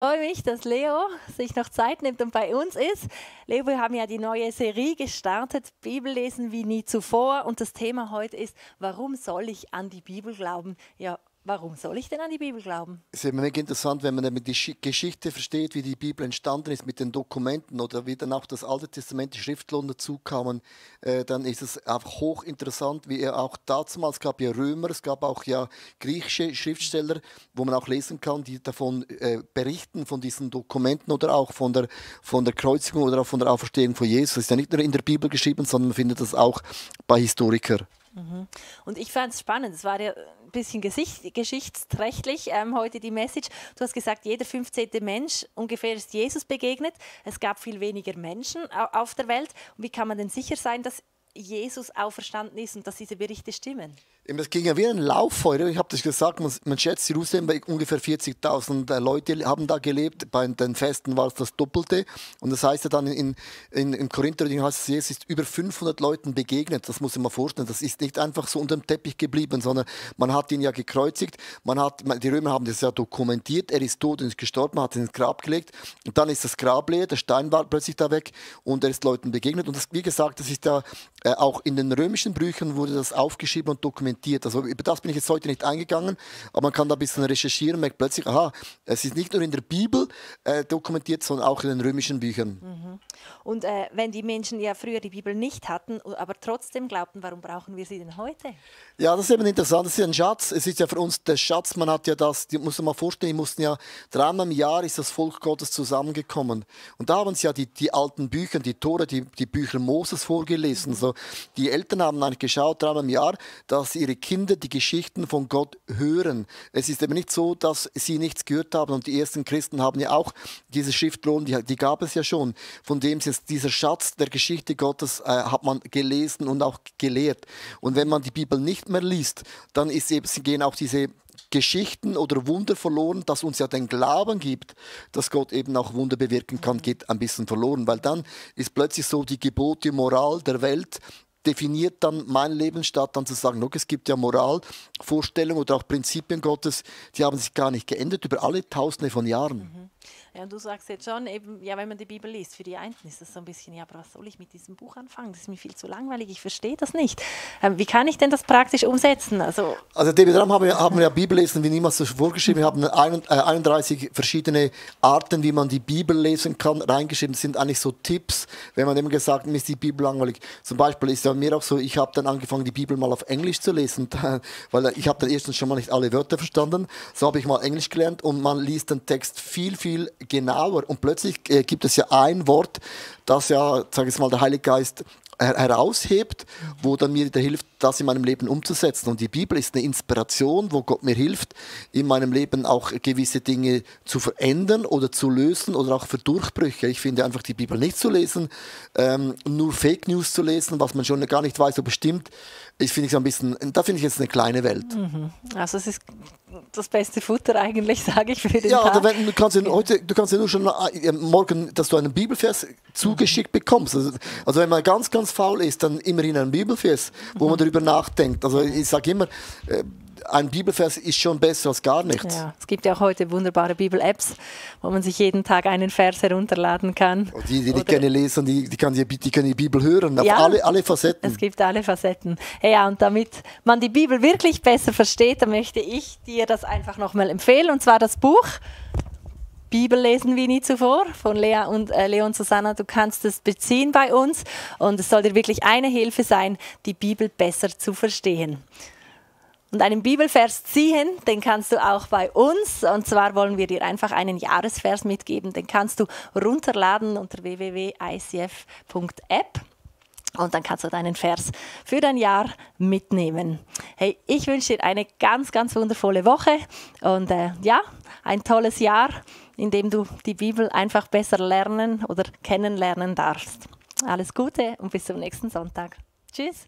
Ich freue mich, dass Leo sich noch Zeit nimmt und bei uns ist. Leo, wir haben ja die neue Serie gestartet, Bibel lesen wie nie zuvor. Und das Thema heute ist, warum soll ich an die Bibel glauben? Ja, warum soll ich denn an die Bibel glauben? Es ist mega interessant, wenn man dann die Geschichte versteht, wie die Bibel entstanden ist mit den Dokumenten oder wie dann auch das Alte Testament, die Schriftlohn dazu kamen, dann ist es einfach hochinteressant, wie er auch damals gab ja Römer, es gab auch ja griechische Schriftsteller, wo man auch lesen kann, die davon berichten, von diesen Dokumenten oder auch von der Kreuzigung oder auch von der Auferstehung von Jesus. Das ist ja nicht nur in der Bibel geschrieben, sondern man findet das auch bei Historikern. Und ich fand es spannend, es war ja ein bisschen geschichtsträchtig heute die Message. Du hast gesagt, jeder 15. Mensch ungefähr ist Jesus begegnet. Es gab viel weniger Menschen auf der Welt. Und wie kann man denn sicher sein, dass Jesus auferstanden ist und dass diese Berichte stimmen? Es ging ja wie ein Lauffeuer. Ich habe das gesagt, man schätzt, Jerusalem bei ungefähr 40.000 Leute haben da gelebt. Bei den Festen war es das Doppelte. Und das heißt ja dann im Korinther, heißt es, Jesus ist über 500 Leuten begegnet. Das muss man mal vorstellen. Das ist nicht einfach so unter dem Teppich geblieben, sondern man hat ihn ja gekreuzigt. Die Römer haben das ja dokumentiert. Er ist tot und ist gestorben, man hat ihn ins Grab gelegt. Und dann ist das Grab leer, der Stein war plötzlich da weg und er ist Leuten begegnet. Und das, wie gesagt, das ist ja auch in den römischen Büchern wurde das aufgeschrieben und dokumentiert. Also über das bin ich jetzt heute nicht eingegangen, aber man kann da ein bisschen recherchieren und merkt plötzlich, aha, es ist nicht nur in der Bibel dokumentiert, sondern auch in den römischen Büchern. Und wenn die Menschen ja früher die Bibel nicht hatten, aber trotzdem glaubten, warum brauchen wir sie denn heute? Ja, das ist eben interessant. Das ist ja ein Schatz. Es ist ja für uns der Schatz. Man hat ja das, die muss man mal vorstellen, die mussten ja dreimal im Jahr ist das Volk Gottes zusammengekommen. Und da haben sie ja die alten Bücher, die Tora, die Bücher Moses vorgelesen. So, die Eltern haben eigentlich geschaut, dreimal im Jahr, dass ihre Kinder die Geschichten von Gott hören. Es ist eben nicht so, dass sie nichts gehört haben. Und die ersten Christen haben ja auch diese Schriftlohn, die gab es ja schon. Von dem ist dieser Schatz der Geschichte Gottes hat man gelesen und auch gelehrt. Und wenn man die Bibel nicht mehr liest, dann gehen auch diese Geschichten oder Wunder verloren, das uns ja den Glauben gibt, dass Gott eben auch Wunder bewirken kann, geht ein bisschen verloren. Weil dann ist plötzlich so die Gebote, Moral der Welt, definiert dann mein Leben, statt dann zu sagen, look, es gibt ja Moralvorstellungen oder auch Prinzipien Gottes, die haben sich gar nicht geändert über alle Tausende von Jahren. Ja, und du sagst jetzt schon, eben, ja, wenn man die Bibel liest, für die einen ist das so ein bisschen, ja, aber was soll ich mit diesem Buch anfangen? Das ist mir viel zu langweilig, ich verstehe das nicht. Wie kann ich denn das praktisch umsetzen? Also David Ramm haben wir ja Bibellesen wie niemals vorgeschrieben. Wir haben 31 verschiedene Arten, wie man die Bibel lesen kann, reingeschrieben. Das sind eigentlich so Tipps, wenn man immer gesagt, mir ist die Bibel langweilig. Zum Beispiel ist ja mir auch so, ich habe dann angefangen, die Bibel mal auf Englisch zu lesen, weil ich habe dann erstens schon mal nicht alle Wörter verstanden. So habe ich mal Englisch gelernt und man liest den Text viel, viel genauer. Und plötzlich gibt es ja ein Wort, das ja, sage ich mal, der Heilige Geist heraushebt, wo dann mir hilft, das in meinem Leben umzusetzen. Und die Bibel ist eine Inspiration, wo Gott mir hilft, in meinem Leben auch gewisse Dinge zu verändern oder zu lösen oder auch für Durchbrüche. Ich finde einfach die Bibel nicht zu lesen, nur Fake News zu lesen, was man schon gar nicht weiß, ob es stimmt, da finde ich jetzt eine kleine Welt. Also es ist das beste Futter eigentlich, sage ich, für den Ja, Tag. du kannst ja nur schon morgen, dass du einen Bibelvers zugeschickt bekommst. Also wenn man ganz, ganz faul ist, dann immerhin einen Bibelvers, wo man darüber nachdenkt. Also ich sage immer, ein Bibelvers ist schon besser als gar nichts. Ja, es gibt ja auch heute wunderbare Bibel-Apps, wo man sich jeden Tag einen Vers herunterladen kann. Und die gerne lesen, die können die Bibel hören, auf Ja, alle Facetten. Es gibt alle Facetten. Ja, und damit man die Bibel wirklich besser versteht, dann möchte ich dir das einfach nochmal empfehlen. Und zwar das Buch Bibel lesen wie nie zuvor von Lea und Leon Susanna. Du kannst es beziehen bei uns und es soll dir wirklich eine Hilfe sein, die Bibel besser zu verstehen. Und einen Bibelvers ziehen, den kannst du auch bei uns. Und zwar wollen wir dir einfach einen Jahresvers mitgeben. Den kannst du runterladen unter www.icf.app. Und dann kannst du deinen Vers für dein Jahr mitnehmen. Hey, ich wünsche dir eine ganz, ganz wundervolle Woche und ein tolles Jahr, in dem du die Bibel einfach besser lernen oder kennenlernen darfst. Alles Gute und bis zum nächsten Sonntag. Tschüss.